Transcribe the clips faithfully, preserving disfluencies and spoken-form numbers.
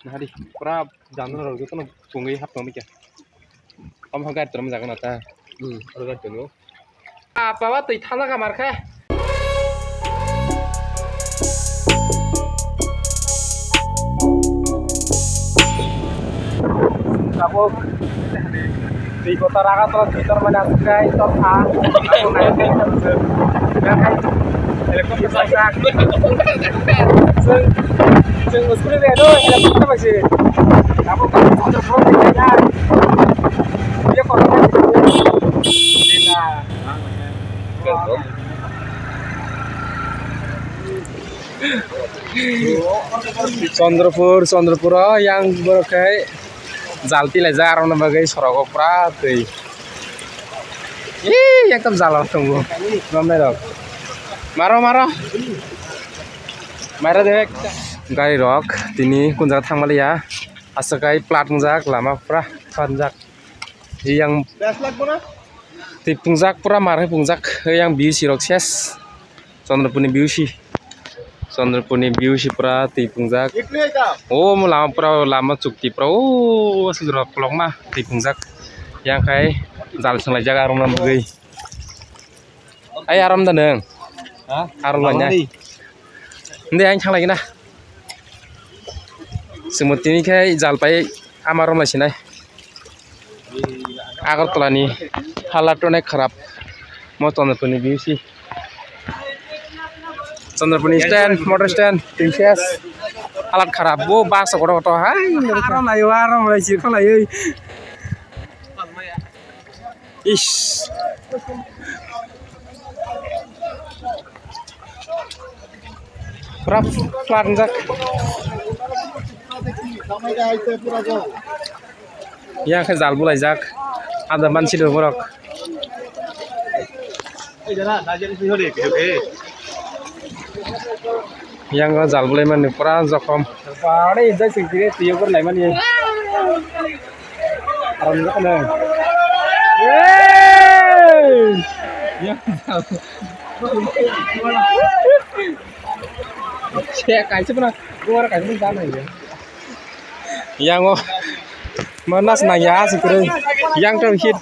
Nahadi, pura jandala rok jotono pungwi hap tongmikha. Omo gari tongma jaga na ta. Hmm, oro gari tongo. Ah, baba, twi thana ka mar khe. Tabuk twi kotor aga to twi tor mane aswk kai tor kha. Tabuk nai kai tor se. Nai kai. Helicopter sajak. Chwng, chwng school ni ado helicopter bai se. Tabuk Chandra Pro ni kai. Ye kotor kai. Chandrapur, Chandrapur o yang borok khe jal tilaijak, aroni bagwi sorogo pura twi. Ee, ekdom jala tongo romnai rok. Maro, maro. Maro de. Gari rok tini kun jaga thangmaliya. Aswk kai plat wngjak, lama pura thonjak. Yang twi pungjak pura mar hai pungjak, yang B U C rok ses. Chandrapurni B U C. Chandrapurni B U C pura twi pungjak. O mo lama pura lama chukti pura o sujura kolokma twi pungjak. Yang khai jal swnglai jaga rwna bagwi. Ai aram da nang. Ha? Aram lanya. Hindi ang thanglai na. Sumutini khai jal pai ama romlai sinai. Agartala ni halat onek kharap. Mo Chandrapurni B U C. Chandrapurni stand, motor stand, T C S. Halat kharap, bo bus kotor kotor hai. Arom lai, arom lai, sir khalai. Ish. Pura flat jak. Yang khe jal bulaijak. Ada mansi do borok. Yang o jal bulai mani pura jokhom. Pare idai sing kire tiyo kor lai mani. Aram jokhom. Hey! Yang jal. Che kaisa pura gora kaisa pura jana ya. Yang o manas na ya sikre. Yang to hit.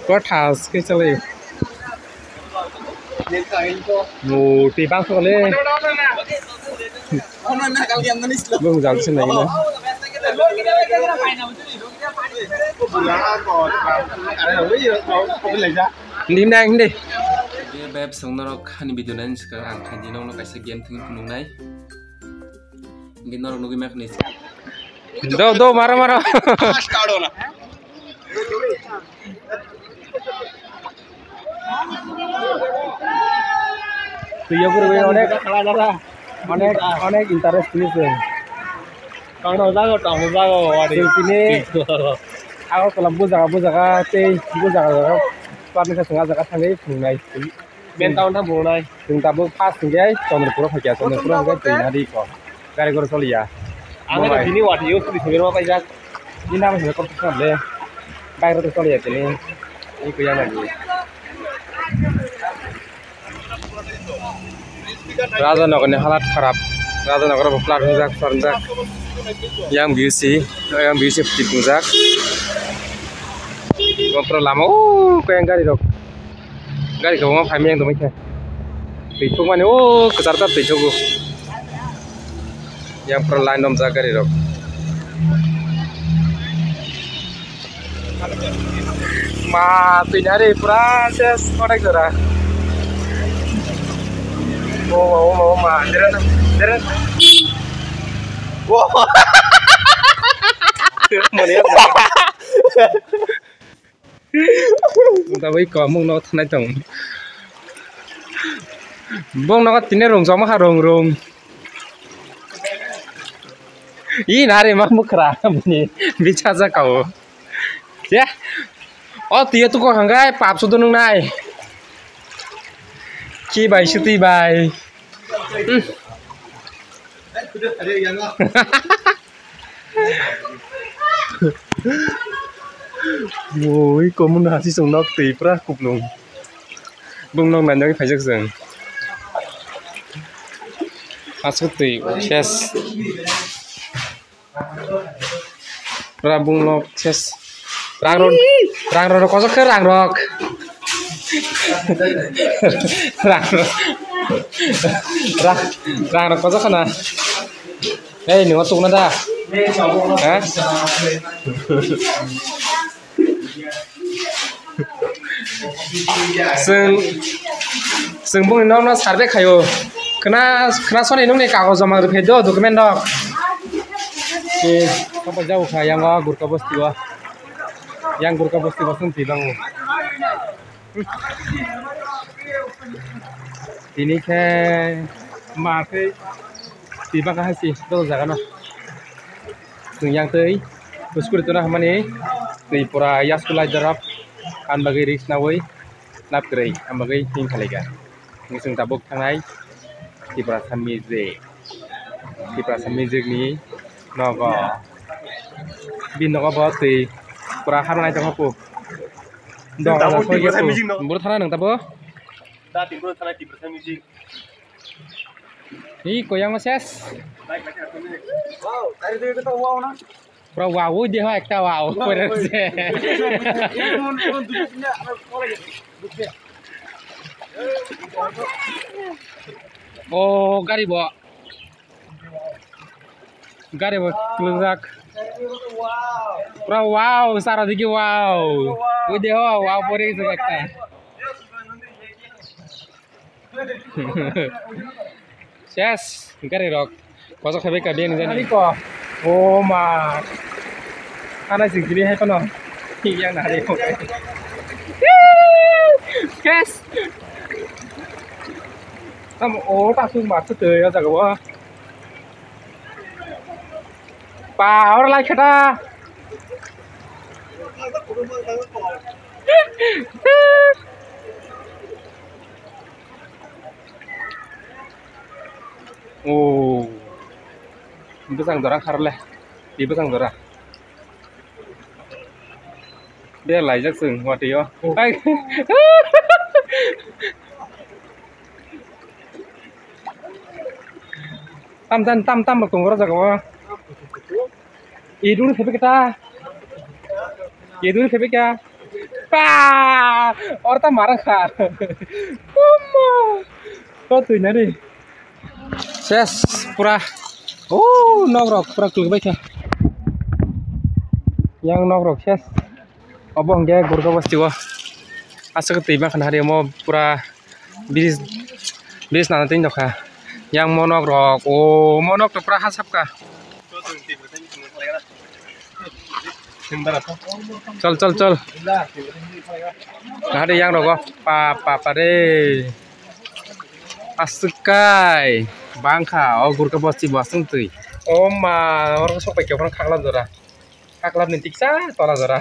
Kothas khe chalai. Mo twi bang sokle. Bung jal sin lagi na. Hindi na hindi. Beb song norok hani video nai sikha ang khaidi nongno kaisa game thwngwi phunuknai. Hindi norok nugwi ma khani. Do do maro maro. Twiyo gurui onek, onek, onek interest ni se. Kano jago, tamo jago, wari. Tini Agartala bujaga, bujaga, tei bujaga, jaga, parni kasing jaga thangwi phunuknai. Main town thang phunuknai. Chwng tabuk first hwnkhe Chandrapuro phaikha, Chandrapuro hwnkhe twi nadi ko. Gari goro choliya. Ang bini wati yo suri suri ma paijak. Ni nama sini kok sini le. Gari goro choliya tini. Ni kuya lagi. Raja Nagarni halat kharap. Raja Nagar bo plat wngjak, plat wngjak. Yang B U C, yang B U C phuti wngjak. Bopra lama o kayang gari rok. Gari kwbangma phaimani ang tongmani khe. Twi thukmani o kwchar kwchar twi thugo. Yang pura line romjak gari rok. Ma twi nari pura ses konek jora. O ma o ma o ma deren deren. Mani. Tabuk iko mung no thanai tong. Bong no tini rung joma ha rung rung. I nari ma mukra bini bicha ja kao. Ya. O tiyo tu ko hanggai pap sudu nung nai. Ki bai suti bai. Hmm. Ui, komun hasi sung nok twi pura kuplung. Bung nok nai nai phaijak jeng. Asuk twi ses. Pura bunglok ses. Rang rok, rang rok, kosok khe rang rok. Rang rok. Rang, rang rok kosok khana. Hei, nungo tukna da? Ha? Chwng, chwng bongni nokno survey khaio. Khna, khna soni nokni kagoj joma rwphai do, document rok. E, kapai jao kha yang o Gurkha bosti o. Yang Gurkha bosti o chwng twi bango. Tini khe ma khe twi bangkha hai se joto jaga no. Chwng yang twi buskuri tuna hamani twi pura yasku lai jorok ang bagwi risk nawi lab kwrwi ang bagwi him khalai kha. Chwng tabuk thangnai Tiprasa music, Tiprasa music ni nogo bini nogo bo twi pura habnai tongkha pu. Dong Tabuk aja soi Tiprasa music no. Buru thana nang tabo. Da Tiprasa thana Tiprasa music. Hi koyang ses. Wow, tari tu itu wow na. Pura wow, ui deho ekta wow. Wow, pura ui. Se. Oh, gari bo. Gari bo kwlwkjak. Pura wow, sara digi wow. Ui deho wow pore se ekta. Ses, gari rok. Koso khabai ka beng jani. Ko. O ma. Ana sing kini hai kono. Yang na hari ko. Ses. Tam o ta sung ma tu ya jaga wa. Pa, oro lai kheta. Oh. Bwsang dora kharle. Di bwsang dora. Be laijak chwng watwi o. Tam, tam, tam, tam rok tongo o jaga o. Idung khe bikta. Idung khe bikta. Pa! Orta marang kha. Mama! To twi nari. Ses pura. O nok rok pura kwlwk bai kha. Yang nok rok ses. Obo hwnkhe Gurkha bosti o aswk twi mankha hari omo pura bridge, bridge nana twi nokha. Yang monok rok o monok to pura ha sapkha. Chol chol chol. Hari yang rogo pa pa pa re aswk kai bangkha o Gurkha bosti bo aswk twi. O ma oro sok pai khe khakla jora. Khakla ni tiksa tola jora.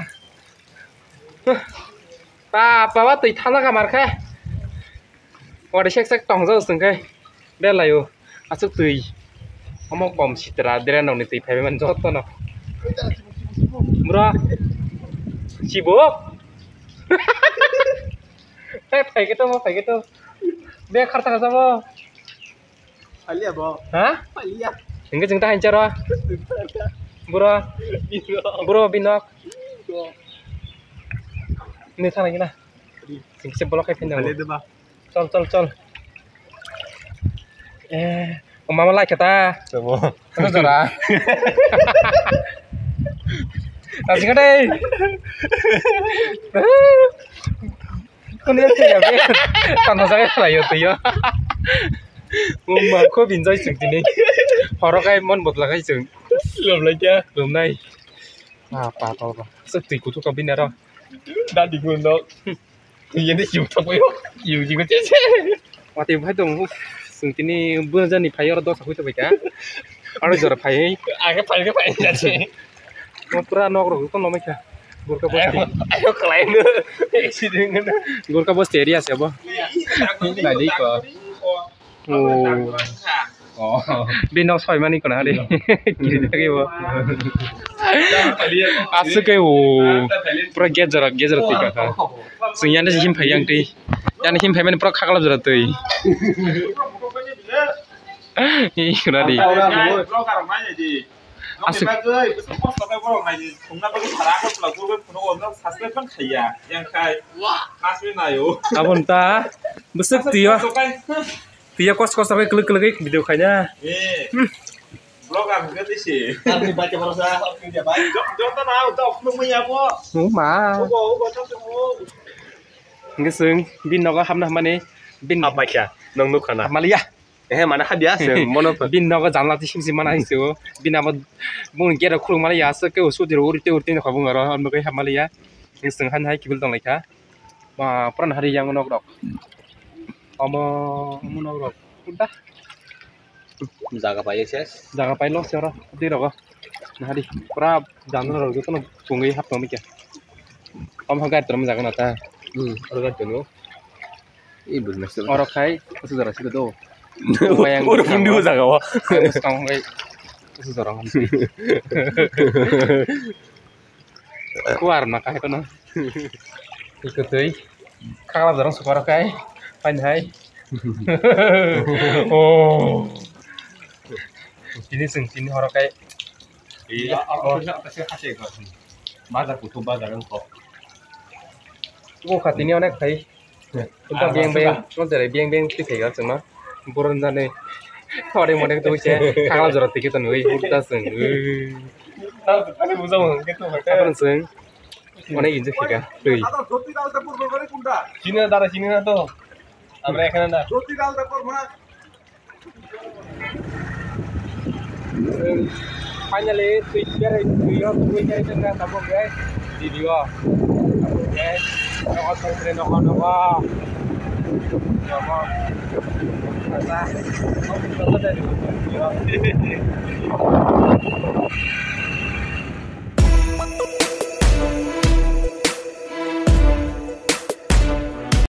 Pa, pa, wa twi thana ka mar khe. Wari sek sek tong jao sung khe. Belai o. Aswk twi. Omo kom sitra dere nong ni twi phai man joto no. Bro. Sibuk. Hey, phai khe to mo, phai khe to. Be khar thang jabo. Palia bo. Ha? Palia. Hingke chwng ta hancharo. Bro. Bino. Bro binok. Bro. Ni thang lagi na. Di. Hingke se block kai phin. Palia de ba. Chol, chol, chol. Eh, o mama lai kata. Sabo. Ano jora. Asik dai. Kuni ya tiya be. Tanda saya lah yo tiya. Mama ko binjai sing tini. Horo kai mon botla kai sing. Lom lai kya? Lom nai. Ah, pa pa pa. Sik tui kutu ka binaro. Dadi guno. Tui yende siu thok yo. Siu jigo che che. Wati bhai dong. Sing tini bujani phai oro dosa hui to bai ka. Aro jora phai. Age phai ke phai ya che. Mo pura nok rok ko nomai kha. Gurkha bosti. Ayo, ayo, kelain. Accident kena. Gurkha bosti area se bo. Nadi ko. Oh. Oh. Bini nok soi mani kono hari. Kiri thagi bo. Aswk kai o. Pura gate jora, gate jora twi kha. Sing yande him phai yang twi. Yande him phai mani pura khakla jora twi. Ih, ready. Vlogger mai di. Aswk. Bagwi, bwswk kosto khe borok naidi, thungna bagwi sara khe pula gurgwi phunuk o, no subscribe bang khaiya, yang khai. Aswk nayo. Aboni ta, bwswk twiyo, kosto khe. Twiyo kosto kosto khe kwlwk kwlwk khe video khaina. Eh. Hmm. Vlog ang hwnkhe twi se. Tamni bai khe borok sa, ok, ya bai. Jok, jok ta na, jok phunuk manya bo. Oh ma. Ugo, ugo, jok, jok, ugo. Hwnkhe chwng bini nogo hapna hwnmani bini. Hap bai kha, nwng nuk khana. Hapmaliya. Ehe, mane habya se, mono pha. Bini nogo janla twi sim sim mana hinwi se o. Bini abo bungni gate rok khuluk maliya, aswk khe o scooty rok uri tei uri tei nokha bung aro, amo khe hap maliya. Chwng han hai kibil tong lai kha. Ma, pura nahari yang nok rok. Omo, omo nok rok. Kuda? Jaga pai se. Jaga pai lo se oro, twi rogo. Nahari, pura janla rok jotono chungwi hap tong kha. Omo hai gari tongma jaga na ta. Hmm, oro gari tongo. Ih, business to. Oro khai, kusu jora sida do. Oro pundi o jaga o. Khai bwskang khai, kusu jora hwn. Kuar na khai kono. Ikutui. Khakla jorang sukaro khai. Pain hai. Oh. Tini sing tini horo khai. Iya, apa sih, apa sih, apa sih, apa sih? Bazar kutu bazar engko. Ko khatini onek khai. Unta beng beng, no jere beng beng twi thaiga chwngma. Boron jani. Thori mode tu se, khakla jora tiki to nui, unta chwng. Ani bujang ke to. Kapan chwng? Onek injek thika, twi. Chini na dara, chini na to. Amra ekhane na. Finally, twi berai, twi o twi kai tengka tabuk bai. Video. Tabuk bai. Nogo songkre nogo nogo. Nogo. Asa.